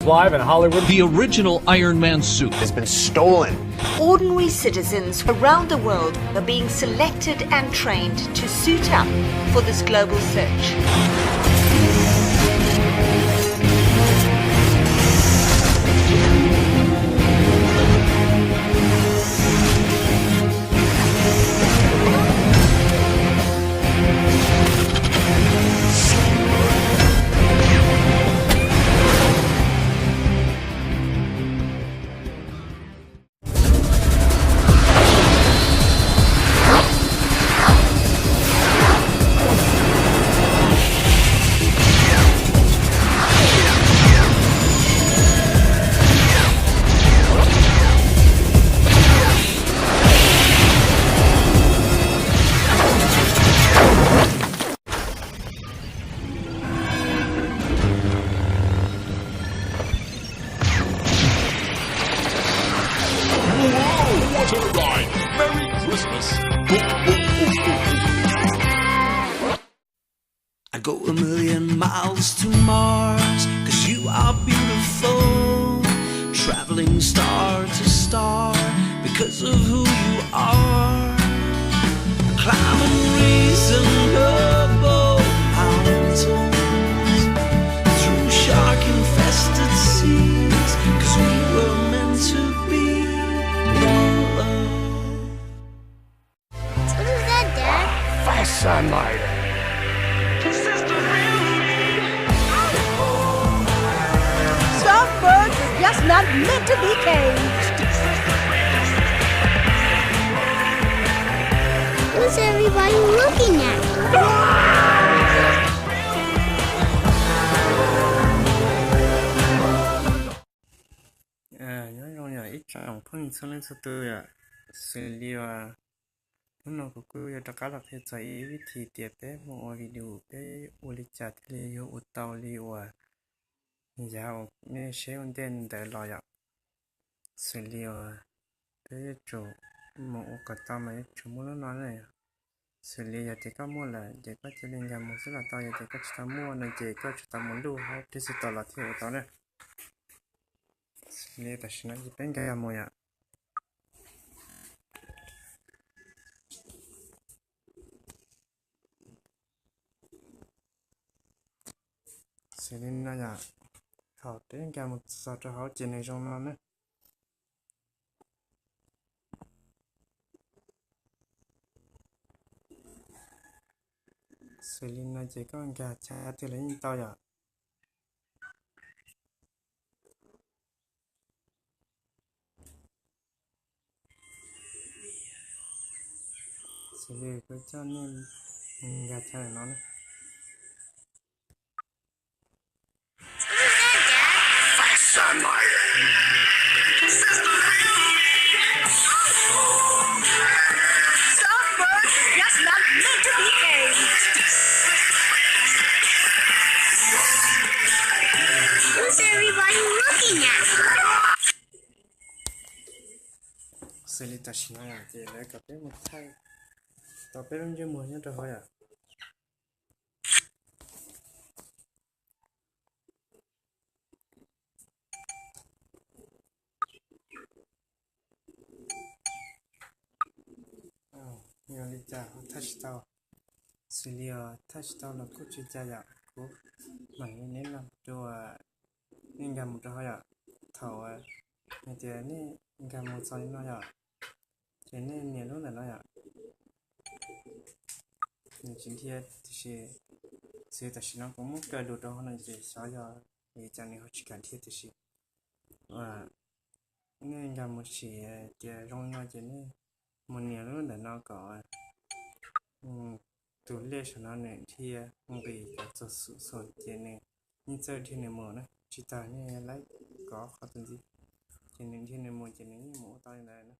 Live in Hollywood. The original Iron Man suit has been stolen. Ordinary citizens around the world are being selected and trained to suit up for this global search. What a ride! Merry Christmas! I'd go a million miles to Mars, 'cause you are beautiful. Traveling star to star, because of who you are. Climb unreasonable mountains, through shark infested seas, 'cause we were meant to be in love. What is that, Dad? Fascinating. Some birds are just not meant to be caged. Who's everybody looking at? Nyob zoo yom ib tsoom phooj ywg txhua leej txhua tus yom, xws li uas hnub no kuv kuj yuav rov qab los qhia txog ib vib thim tias peb mus ua video peb ua li cas thiaj li yuav ua tau li uas yav uas nej saib ua ntej ntawd los yom. Xws li uas peb yuav tsum mus ua kom tau mas yuav tsum muaj lub no na. Xws li yog tias koj muaj lawm ces koj cia li nkag mus xwb los tau, yog tias koj tsis tau muaj no ces koj tsuas tau mus luj hauv Play Store los thiaj ua tau na. Xws li tam sim no ces peb nkag mus yom. Xws li no yom, thaum peb nkag mus txog rau hauv ces nws zoo no na. Xws li no ces koj nkag chav twg los yeej tau yom. Xws li kuv coj nej nkag chav ntawm no na. Soft birds are just not meant to be caged. Who's everybody looking at? Xws li tam sim no yom, ces lawv kom peb mus thaij tau peb lub ntsej muag nyob rau hauv yom. Yog li cas ho thaij tsis tau? Xws li os, thaij tsis tau los kuj tsis ua cas yom, kuv mam li neb no rau nej nkag mus rau hauv yom. Thaum hais tias nej nkag mus txog li no yom, ces nej nias lub ntawm no yom. Nws tsis dhia tiam sis, xws tam sim no kuv muab kaw lus rau hauv no ces xyov yog vim cas nws ho tsis kam dhia tiam sis nej nkag mus sim tias zoo li no ces nej mus nias lub ntawm no kom tus lej saum no nws dhia nqis kom txog xum xum ces nws yeej txawj dhia nws mus na, tsis tas nej laib kov qhov tus ntxiv, ces nws dhia nws mus ces nws yeej mus ua tau li ntawd na.